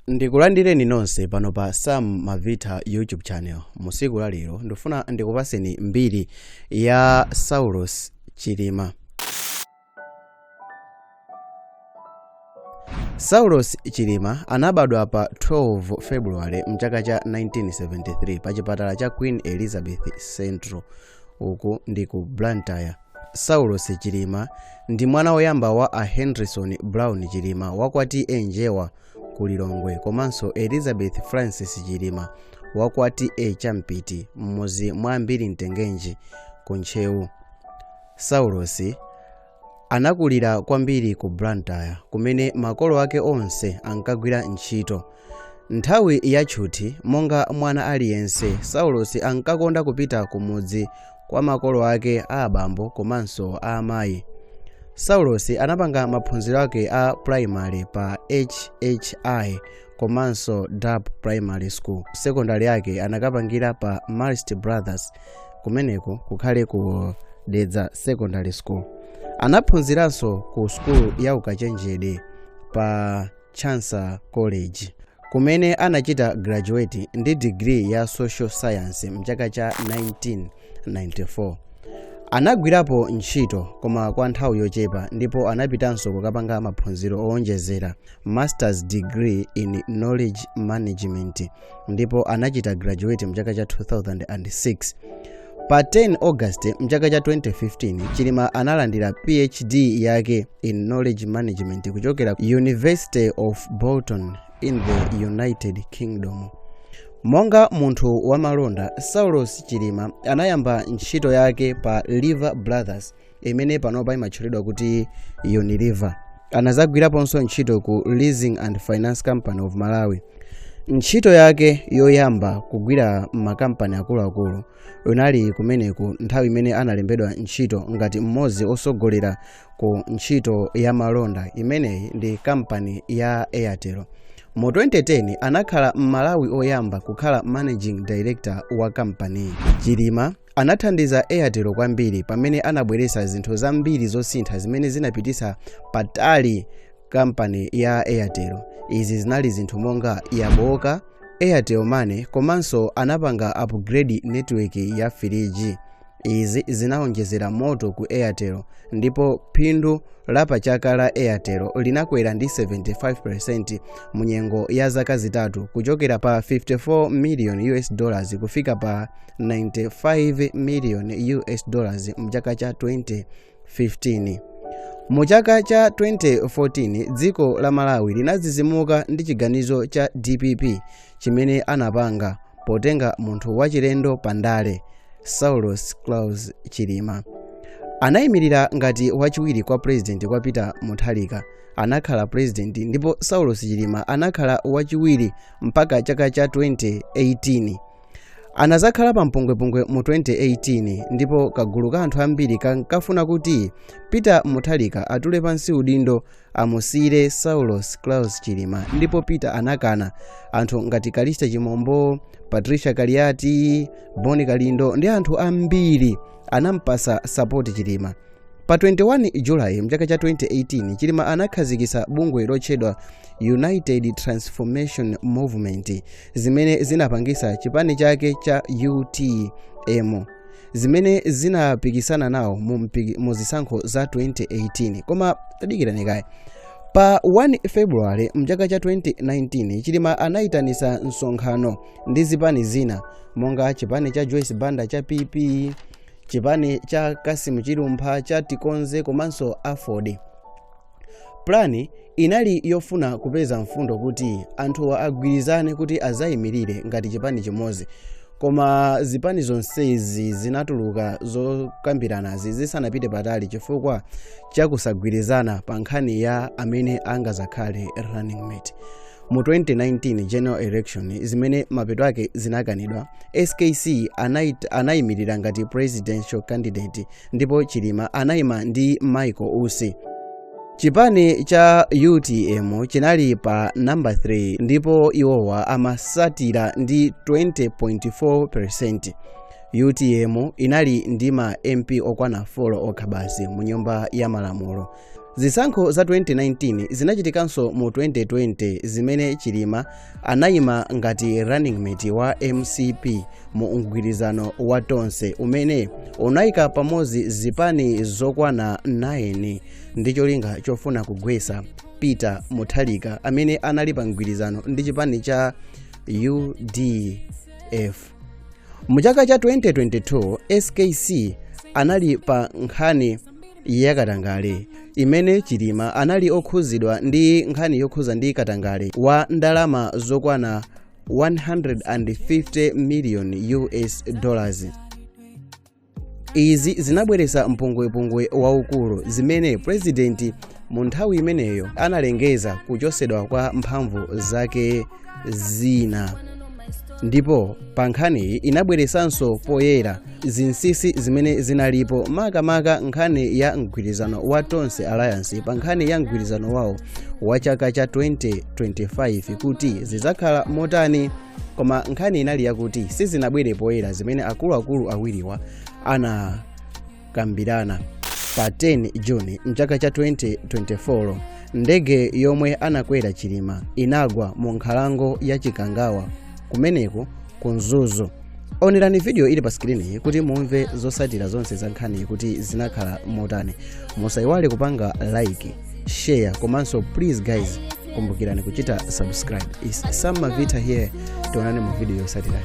Ndikulandireni nonse pano pa Sam Mavita YouTube channel. Musiku la lero ndifuna ndikupaseni mbiri ya Saulos Chilima. Saulos Chilima anabadwa pa 12 February mchaka cha 1973 pa chipatala cha Queen Elizabeth Central, uku ndi ku Blantyre. Saulos Chilima ndi mwana woyamba wa a Henryson Brown Chilima wa kwa T.A. Njewa ku Lilongwe komanso Elizabeth Francis Chilima wa kwa T.A. Champiti m'mudzi mwa Mbirimtengenji ku Ntcheu. Saulos anakulira kwambiri ku Blantyre kumene makolo ake onse ankagwira ntchito. Nthawi ya tchuthi, monga mwana aliyense, Saulos ankakonda kupita kumudzi kwa makolo ake a abambo komanso a amayi. Saulos anapanga maphunziro ake a primary pa HHI komanso DAP Primary School. Secondary yake anakapangira pa Marist Brothers, kumeneko kukhale ku Dedza Secondary School. Anaphunziranso ku sukulu ya ukachenjede pa Chancellor College, kumene anachita graduate ndi degree ya social science mchaka cha 1994. Anagwirapo ntchito koma kwa nthawi yochepa ndipo anapitanso kukapanga maphunziro owonjezera masters degree in knowledge management ndipo anachita graduate mchaka cha 2006. Pa 10 August mchaka cha 2015, Chilima analandira PhD yake in knowledge management kuchokera University of Bolton in the United Kingdom. Monga munthu wamalonda, Saulos Chilima anayamba ntchito yake pa Lever Brothers imene panopa imatchulidwa kuti Unilever. Anazagwiraponso ntchito ku Leasing and Finance Company of Malawi. Ntchito yake yoyamba kugwira m'makampani akuluakulu inali kumeneku nthawi imene analembedwa ntchito ngati mmodzi osogolera ku ntchito ya malonda imeneyi ndi kampani ya Airtel. Mu 2010 anakhala Mmalawi oyamba kukhala managing director wa kampaniyi. Chilima anathandiza Airtel kwambiri pamene anabweretsa zinthu zambiri zosintha zimene zinapititsa patali kampani ya Airtel. Izi zinali zinthu monga yaboka, Airtel Money komanso anapanga upgrade network ya 3G. Izi zinawonjezera moto ku Airtel ndipo phindu la pachaka la Airtel linakwera ndi 75% mu nyengo ya zaka zitatu kuchokera pa 54 million US dollars kufika pa 95 million US dollars mchaka cha 2015. Mu chaka cha 2014 dziko la Malawi linadzidzimuka ndi chiganizo cha DPP chimene anapanga potenga munthu wachilendo pandale, Saulos Klaus Chilima. Anayimirira ngati wachiwiri kwa president kwa Peter Mutharika. Anakhala president ndipo Saulos Chilima anakhala wachiwiri mpaka chaka cha 2018. Anazakhala pa mpungwepungwe mu 2018 ndipo kagulu ka anthu ambiri kankafuna kuti Peter Mutharika atule pansi udindo amusiyire Saulos Klaus Chilima ndipo Peter anakana. Anthu ngati Kalista Chimombo, Patricia Kaliati, Boni Kalindo ndi anthu ambiri anampasa support Chilima. Pa 21 July mchaka cha 2018 Chilima anakhazikitsa bungwe lotchedwa United Transformation Movement zimene zinapangisa chipani chake cha UTM zimene zinapikisana nawo mu zisankho za 2018. Koma tadikirani kaye. Pa 1 February mchaka cha 2019 Chilima anayitanisa msonkhano ndi zipani zina monga chipani cha Joyce Banda cha PP, chipani cha Kasim Chilumpha cha Tikonze komanso AFORD. Plani inali yofuna kupeza mfundo kuti anthuwa agwirizane kuti azayimirire ngati chipani chimodzi, koma zipani zonsezi zinatuluka zokambiranazi zisanapite patali chifukwa chakusagwirizana pa nkhani ya amene angazakhale running mate. Mu 2019 general election zimene mapeto ake zinakanidwa, SKC anayimirira ngati presidential candidate ndipo Chilima anayima ndi Michael Usi. Chipani cha UTM chinali pa number 3 ndipo iwowa amasatira ndi 20.4%. UTM inali ndi ma MP okwana 4 okha basi mu nyumba ya malamulo. Zisankho za 2019 zinachitikanso mu 2020, zimene Chilima anayima ngati running mate wa MCP mu mgwirizano wa Tonse umene unayika pamodzi zipani zokwana 9 ndi cholinga chofuna kugwetsa Peter Mutharika amene anali pa mgwirizano ndi chipani cha UDF. Mu chaka cha 2022, SKC anali pa nkhani yakatangale imene Chilima anali okhuzidwa ndi nkhani yokhuza ndi katangale wa ndalama zokwana 150 million US dollars. Izi zinabweretsa mpungwepungwe waukulu zimene Purezidenti mu nthawi imeneyo analengeza kuchosedwa kwa mphamvu zake zina. Ndipo pa nkhaniyi inabweretsanso poyera zinsinsi zimene zinalipo, makamaka nkhani ya mgwirizano wa Tonse Alliance, pa nkhani ya mgwirizano wawo wa chaka cha 2025 kuti zidzakhala motani. Koma nkhani inali yakuti sizinabwere poyera zimene akuluakulu awiriwa anakambirana. Pa 10 Juni mchaka cha 2024, ndege yomwe anakwera Chilima inagwa mu nkhalango ya Chikangawa kumeneko ku Mzuzu. Onerani video ili pa screen kuti mumve zotsatira zonse za nkhani kuti zinakhala motani. Musayiwale kupanga like, share, komanso please guys, kumbukirani kuchita subscribe. Is Sam Mavita here. Tionane mu video yotsatirayi.